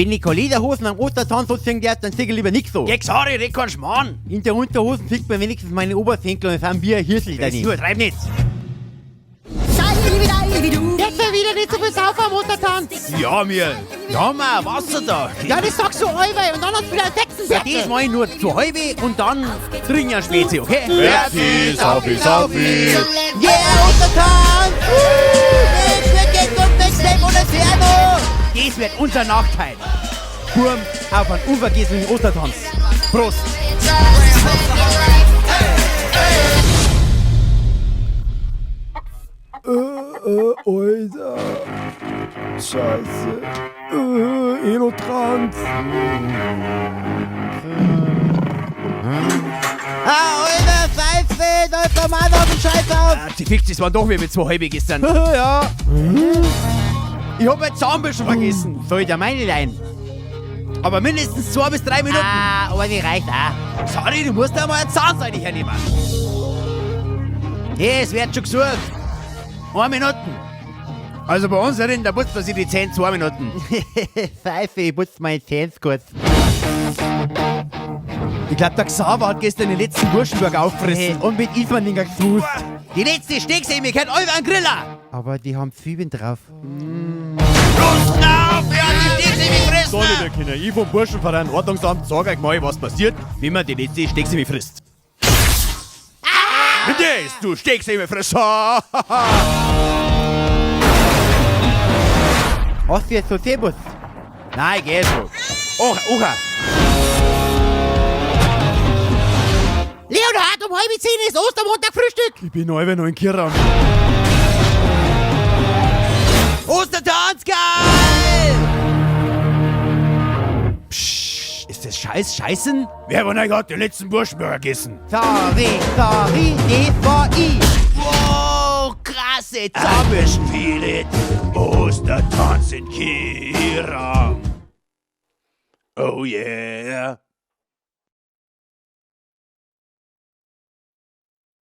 Wenn ich keine Lederhosen am Ostertanz anziehen darf, dann zieh ich lieber nix so. Geh, Xari, red keinen Schmarrn. In der Unterhosen sieht man wenigstens meine Oberschenkel und sind wie ein Hirsel Das drin. übertreib nicht. Jetzt wieder nicht so viel Saufen am Ostertanz. Ja, mir. Ja, ma, Wasser da. Ja, das sagst du allweil und dann hast du wieder Ja, Sechsen. das mach ich nur zu halbe und dann trinke ich einen Spezi, okay? Berti, Saufi, Saufi. Yeah, Ostertanz! Mensch, wir gehen und weg und Inferno! Das wird unser Nachteil. Burm auf einen unvergesslichen Ostertanz. Prost. Alter. Scheiße. Elotrans. Ah, Alter, Pfeife, da ist der Mann auf den Scheiß auf! Ah, die Fix, das waren doch wieder mit zwei halbe gestern. Ja. Ich hab mein Zahnbürsten vergessen. Soll ich da meine leihen? Aber mindestens 2 bis 3 Minuten. Ah, aber die reicht auch. Sorry, du musst da mal eine Zahnseide hernehmen. Hey, es wird schon gesucht. 1 Minute. Also bei uns herin, da putzt man sich die Zähne 2 Minuten. Pfeife, ich putze meine Zähne kurz. Ich glaub, der Xaver hat gestern den letzten Wurstburger aufgefressen. Hey, und mit Ismaninger gesucht. Die letzte Steckseme kennt alle einen Griller. Aber die haben Zwiebeln drauf. Prost auf, wer hat die Steckseme gefressen? So, liebe Kinder, ich vom Burschenverein Ordnungsamt sag euch mal, was passiert, wenn man die letzte Steckseme frisst. Ah! Das, du Stecksemefresser! Hast du jetzt so Servus? Nein, geh so. Och, ocha. Leonhard, um 9:30 ist Ostermontag Frühstück. Ich bin halb noch in Kirang. Ostertanz, geil! Psst, ist das Scheiß Scheißen? Wer von euch hat den letzten Burschenburger gegessen? Sorry, sorry, das war ich. Wow, krasse Zahnbürsten. Feel it. Ostertanz in Kirang. Oh yeah.